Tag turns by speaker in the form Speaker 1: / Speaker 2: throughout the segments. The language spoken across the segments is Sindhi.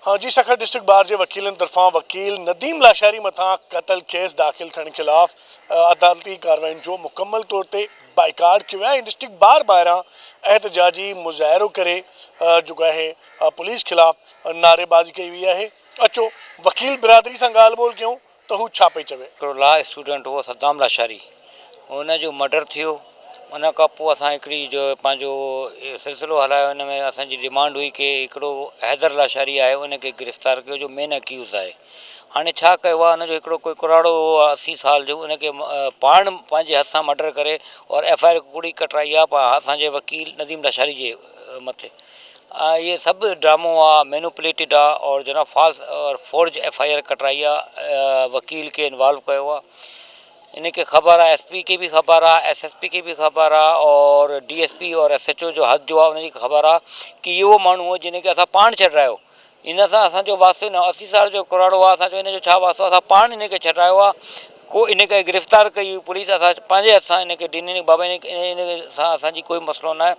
Speaker 1: جي سکر ڊسٽرڪٽ بار جي وڪيلن طرفان وڪيل نديم لاشاري مٿان قتل ڪيس داخل ٿيڻ خلاف عدالتي ڪارروائين جو مڪمل طور تي بائيڪاٽ ڪيو ويو آهي ۽ ڊسٽرڪٽ بار ٻاهران احتجاجي مظاهرو ڪري جيڪو آهي پوليس خلاف نعريبازي ڪئي وئي آهي اچو وڪيل برادري سان ڳالهه ٻولهه ڪيون ته هو ڇا پئي چوي.
Speaker 2: هڪڙو لا اسٽوڊنٽ هو صدام لاشاري ان جو مرڊر ٿيو ان کان پوء اسان هڪڙي جو پنهنجو سلسلو هلايو ان ۾ اسان جي ڊمانڊ هئي ڪي هڪڙو حيدر لاشاري آهي ان کي گرفتار ڪيو جو مين اڪيوز آهي هاڻي ڇا ڪيو آهي ان جو هڪڙو ڪوئي ڪراڙو هو 80 سال جو ان کي پاڻ پنهنجي هٿ سان مرڊر ڪري اور ايف I R ڪوڙي ڪٽرائي آهي اسان جي وڪيل نديم لاشاري جي مٿي اهي سڀ ڊرامو آ مينوپليٽيڊ آ اور جو نا فالس اور فورج ايف I R ڪٽرائي آ وڪيل کي انوالو ڪيو آ ان کي خبر آ ايس پي کي به خبر آ ايس ايس پي کي به خبر آ اور ڊي ايس پي اور ايس ايچ او جو حد جو آ ان کي خبر آ ڪي اهو ماڻهو هو جنھن کي اسان پاڻ ڇڏرايو ان سان اسان جو واسطو نه 80 سال جو ڪراڙو آ اسان جو ان جو ڇا واسطو اسان پاڻ ان کي ڇڏرايو آ ڪو ان کي گرفتار ڪئي هئي پوليس اسان پنهنجي هٿ سان ان کي ڏني بابا ان سان اسان جي ڪوئي مسئلو نه آهي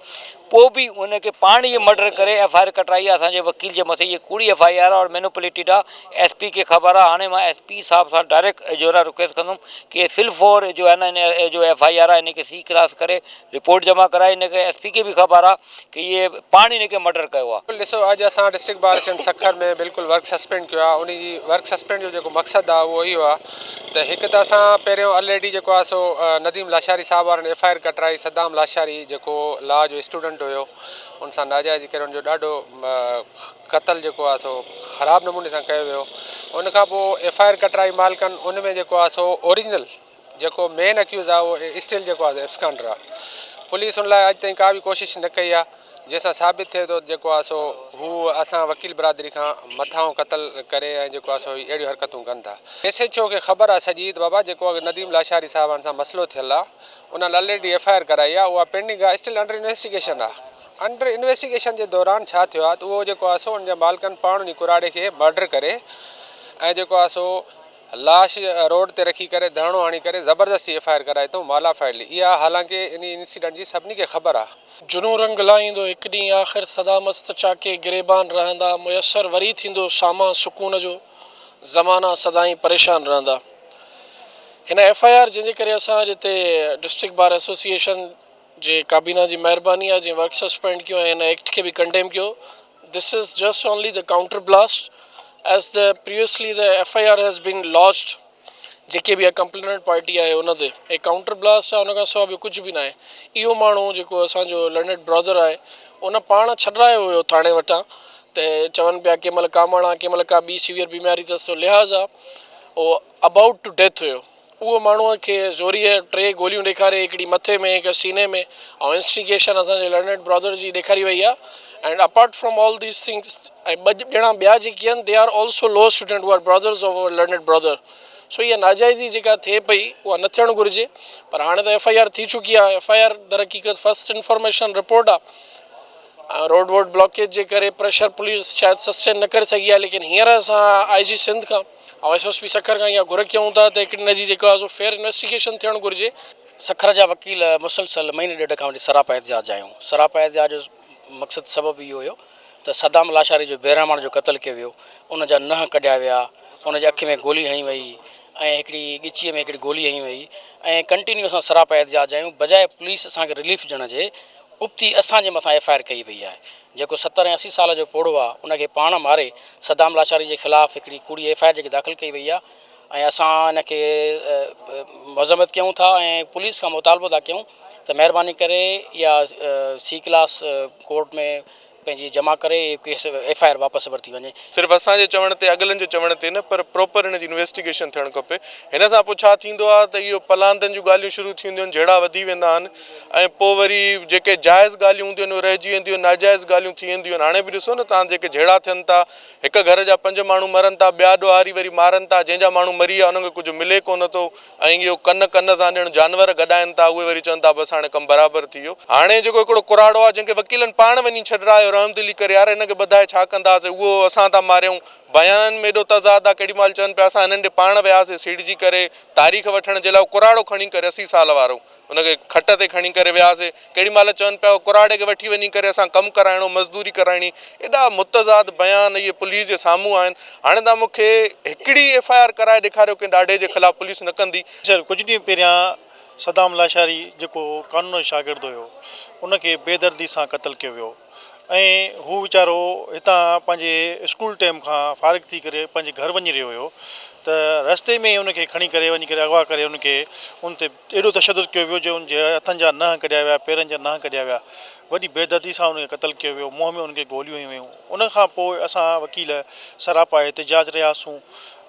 Speaker 2: پوء به ان کي پاڻ ئي مرڊر ڪري ايف I R ڪٽرائي آهي اسان جي وڪيل جي مٿي هي ڪوڙي ايف I R آهي اور مينوپليٽيڊ آهي ايس پي کي خبر آهي هاڻي مان ايس پي صاحب سان ڊائريڪٽ جو آهي رڪويسٽ ڪندم ڪي فل فور جو آهي نه ان جو ايف I R آهي ان کي سي ڪلاس ڪري رپورٽ جمع ڪرائي ان کي ايس پي کي به خبر آهي ڪي هي پاڻ ان کي مرڊر ڪيو آهي.
Speaker 3: ڏسو اڄ اسان ڊسٽرڪٽ بار ايسوسيئيشن سکر ۾ بلڪل ورڪ سسپينڊ ڪيو آهي ان جي ورڪ سسپينڊ جو جيڪو مقصد آهي اهو اهو آهي ته هڪ ته اسان پهريون الريڊي جيڪو آهي سو نديم لاشاري صاحب وارن ايف I R ڪٽرائي صدام لاشاري جيڪو لا جو اسٽوڊنٽ هيو ان سان ناجائزي ڪري ان جو ڏاڍو قتل جيڪو آهي سو خراب نموني سان ڪيو ويو ان کان پوء ايف I R ڪٽرائي مالڪن ان ۾ جيڪو آهي سو اوريجنل جيڪو مين اڪيوز آهي اهو اسٽل جيڪو آهي ابسڪانڊر آهي پوليس ان لاء اڄ تائين ڪا به ڪوشش نه ڪئي آهي جنهن سان ثابت ٿئي ٿو ته جيڪو آهي سو هو اسان وڪيل برادري کان مٿانهون قتل ڪري ۽ جيڪو آهي سو هي اهڙيون حرڪتون ڪن ٿا. ايس ايڇ او کي خبر آهي سڄي ته بابا جيڪو نديم لاشاري صاحبان سان مسئلو ٿيل آهي انهن الريڊي ايف I R ڪرائي آهي اها پينڊنگ آهي اسٽل انڊر انويسٽيگيشن آهي انڊر انويسٽيگيشن جي دوران ڇا ٿيو آهي ته اهو جيڪو آهي سو ان جي مالڪن پاڻ انهي ڪراڙي کي مرڊر ڪري ۽ جيڪو آهي سو لاش روڊ تي رکي ڪري ڌرڻو هڻي ڪري زبردستي ايف I R ڪرائي اٿئون مالا فائلي اها حالانڪه انهي انسيڊنٽ جي سڀني کي خبر آ.
Speaker 4: جنون رنگ لاهيندو هڪ ڏينهن آخر سدا مست چاڪي گريبان رهندا ميسر وري ٿيندو سامان سڪون جو زمانا سدائين پريشان رهندا هن ايف I R جنهن جي ڪري اسان اڄ هتي ڊسٽرڪٽ بار ايسوسيئيشن جي ڪابينا جي مهرباني آهي جنهن ورڪ سسپينڊ ڪيو ۽ هن ايڪٽ کي به ڪنڊيم ڪيو this is just only the counter blast as the previously the F I R has been lodged جيڪي به ڪمپليننٽ پارٽي آهي ان تي هي ڪائونٽر بلاسٽ آهي ان کان سواء ٻيو ڪجهه به ناهي اهو ماڻهو جيڪو اسان جو لرنيڊ برادر آهي ان پاڻ ڇڏرايو هيو ٿاڻي وٽان ته چون پيا ڪنهن مهل ڪامڻ آهي ڪنهن مهل ڪا ٻي سيويئر بيماري اٿس سو لهٰذا اهو ابائوٽ ٽو ڊيٿ هيو اهو ماڻهوء کي زوريء ٽي گوليون ڏيکاري، هڪڙي مٿي ۾، هڪ سيني ۾ ۽ انسٽيگيشن اسان جي لرنيڊ برادر جي ڏيکاري وئي آهي and apart from all these things ۽ ٻه ڄڻا ٻيا جيڪي آهن the are also law student who are brothers of our learned brother so اها ناجائزي جيڪا ٿئي پئي اها نه ٿيڻ گهرجي پر هاڻي ته ايف I R ٿي چڪي آهي ايف I R در حقيقت فرسٽ انفارميشن رپورٽ آهي ۽ روڊ ووڊ بلاڪيج جي ڪري پريشر پوليس شايد سسٽين نه ڪري سگهي آهي ليڪن هينئر اسان آء جي سنڌ کان ۽ ايس ايس پي سکر کان اها گهر ڪيون ٿا ته هڪڙي ان جي جيڪو آهي سو فيئر انويسٽيگيشن ٿيڻ گهرجي.
Speaker 5: سکر جا وڪيل مسلسل مهيني ڏيڍ کان وٺي سراپا احتجاج آهيون. سراپا احتجاج جو مقصد سبب اهو هيو ته صدام لاشاري جو بيرحماڻ جو قتل ڪيو ويو، ان جا ننهن ڪڍيا ويا، ان جي اک ۾ گولي هنئي وئي ۽ هڪڙي ڳچيء ۾ هڪڙي گولي هنئي وئي ۽ ڪنٽينيو اسان سراپا احتجاج آهيون بجاء پوليس اسان کي رليف ڏيڻ جي ابتي اسان جي مٿان ايف I R ڪئي وئي آهي. جيڪو 70 ۽ 80 سال جو پوڙهو آ ان کي پاڻ ماري صدام لاشاري جي خلاف هڪڙي ڪوڙي ايف I R جيڪي داخل ڪئي وئي آ ۽ اسان ان کي مذمت ڪيون ٿا ۽ پوليس کان مطالبو ٿا ڪيون ته مهرباني ڪري اها سي ڪلاس ڪورٽ ۾ پنهنجي جمع ڪري ڪيس ايف I R واپس ورتي وڃي.
Speaker 6: صرف اسان جي چوڻ تي اڳلن جي چوڻ تي نه پر پراپر ان جي انويسٽيگيشن ٿيڻ کپي هن سان پوء ڇا ٿيندو آ ته اهو پلاندن جون ڳالهيون شروع ٿينديون آهن جهيڙا وڌي ويندا آهن ۽ پوء وري جيڪي جائز ڳالهيون هونديون آهن اهي رهجي وينديون آهن ناجائز ڳالهيون ٿي وينديون آهن هاڻي به ڏسو نه توهان جيڪي جهيڙا ٿين ٿا هڪ گهر جا پنج ماڻهو مرن ٿا ٻيا ڏوهاري وري مارن ٿا جنهن جا ماڻهو مري ويا انهن کي ڪجهه ملي ڪونه ٿو ۽ اهو ڪن ڪن سان ڄڻ جانور گڏائن ٿا اهي وري چون ٿا بس هاڻي ڪم برابر ٿي ويو هاڻي جيڪو هڪڙو ڪراڙو آهي جنهن کي وڪيلن پاڻ وڃي ڇڏرايو رحمدلي ڪري يار هن کي ٻڌائي ڇا ڪنداسين اهو اسان ٿا ماريون بيانن ۾ ايڏو تضاد آ ڪيڏي مهل چون پيا اسان هنن ڏي پاڻ وياسين سيڙجي ڪري تاريخ وٺڻ جي لاء ڪراڙو کڻي ڪري 80 سال وارو ان کي کٽ تي کڻي ڪري وياسين ڪيڏي مهل چون پيا ڪراڙي کي وٺي وڃي ڪري اسان ڪم ڪرائڻو مزدوري ڪرائڻي ايڏا متضاد بيان اهي پوليس جي سامهون آهن هاڻي توهان مون کي هڪڙي ايف I R ڪرائي ڏيکاريو ڪنهن ڏاڍي جي خلاف پوليس نه ڪندي.
Speaker 7: سر ڪجهه ڏينهن پهريان صدام لاشاري جيڪو قانون جو شاگرد هيو ان کي بيدردي سان قتل ڪيو ويو ۽ هو ويچارو هتان پنهنجي اسڪول ٽيم کان فارغ ٿي ڪري پنهنجي گهر وڃي رهيو هيو ته رستي ۾ ئي ان کي کڻي ڪري وڃي ڪري اغوا ڪري ان کي ان تي ايڏو تشدد ڪيو ويو جو ان جي هٿن جا ننهن ڪڍيا ويا پيرن جا ننهن ڪڍيا ويا وڏي بيدردي سان ان کي قتل ڪيو ويو منهن ۾ ان کي گوليون هنيون ويون ان کان پوء اسان وڪيل سراپا احتجاج رهياسون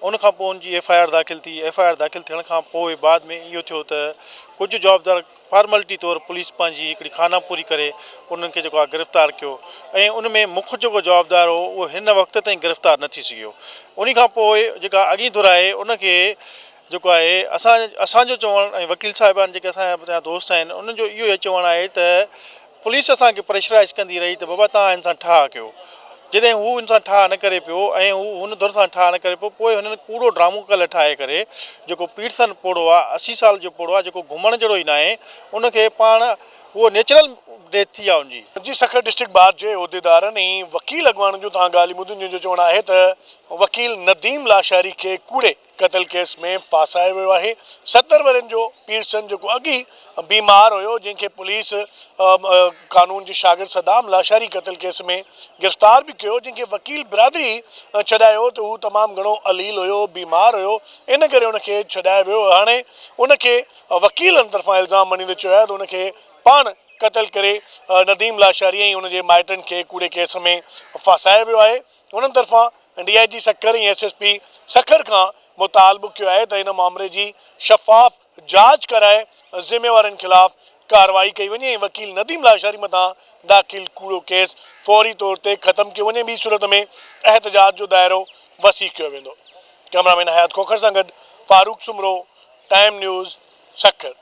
Speaker 7: ان کان پوء ان جي ايف I R داخل ٿي ايف I R داخل ٿيڻ کان پوء بعد ۾ اهو ٿيو ته ڪجهه جوابدار فارملٽي طور پوليس پنهنجي هڪڙي خانه پوري ڪري انهن کي جيڪو آهي گرفتار ڪيو ۽ ان ۾ مک جيڪو جوابدار هو اهو هن وقت تائين گرفتار نه ٿي سگهيو ان کان پوء جيڪا اڳين ڌر آهي ان کي جيڪو آهي اسان اسان جو چوڻ ۽ وڪيل صاحبان جيڪي اسان جا دوست آهن انهن جو اهو چوڻ آهي ته پوليس اسان کي پريشرائز ڪندي رهي ته بابا توهان هن سان ٺاهه ڪيو جڏهن هو هن سان ٺاهه نه ڪري پيو ۽ هو هن ڌر سان ٺاهه نه ڪري پيو پوء هنن ڪوڙو ڊرامو ڪلهه ٺاهي ڪري جيڪو پيرسن پوڙهو آهي 80 سال جو پوڙهو آهي جيڪو گهمڻ جهڙو ئي ناهي ان کي پاڻ اهو نيچرل ڊيٿ ٿي آهي ان جي.
Speaker 1: جي سکر ڊسٽرڪٽ بار جي عهديدارن ۽ وڪيل اڳواڻن جون توهان ڳالهيون ٻڌيون جن جو چوڻ آهي ته وڪيل نديم لاشاري کي ڪوڙي قتل ڪيس ۾ ڦاسايو ويو آهي، 70 ورهين جو پيرسن جيڪو اڳ ئي بيمار هيو جنهن کي پوليس قانون جي شاگرد صدام لاشاري قتل ڪيس ۾ گرفتار به ڪيو جنهن کي وڪيل برادري ڇڏايو ته هو تمام گهڻو عليل هيو بيمار هيو ان ڪري ان کي ڇڏايو ويو هاڻي ان کي وڪيلن طرفان الزام هڻيندي چيو آهي ته ان کي پاڻ قتل ڪري نديم لاشاري ۽ ان جي مائٽن کي ڪوڙي ڪيس ۾ ڦاسايو ويو آهي انهن طرفان D I G Sukkur ۽ S S P Sukkur کان مطالبو ڪيو آهي ته ان مامري جي شفاف جاچ ڪرائي ذميوارن خلاف ڪارروائي ڪئي وڃي ۽ وڪيل نديم لاشاري مٿان داخل ڪوڙو ڪيس فوري طور تي ختم ڪيو وڃي ٻي صورت ۾ احتجاج جو دائرو وسيع ڪيو ويندو. ڪئميرا مين حيات کوکر سان گڏ فاروق سومرو، ٽائيم نيوز، سکر.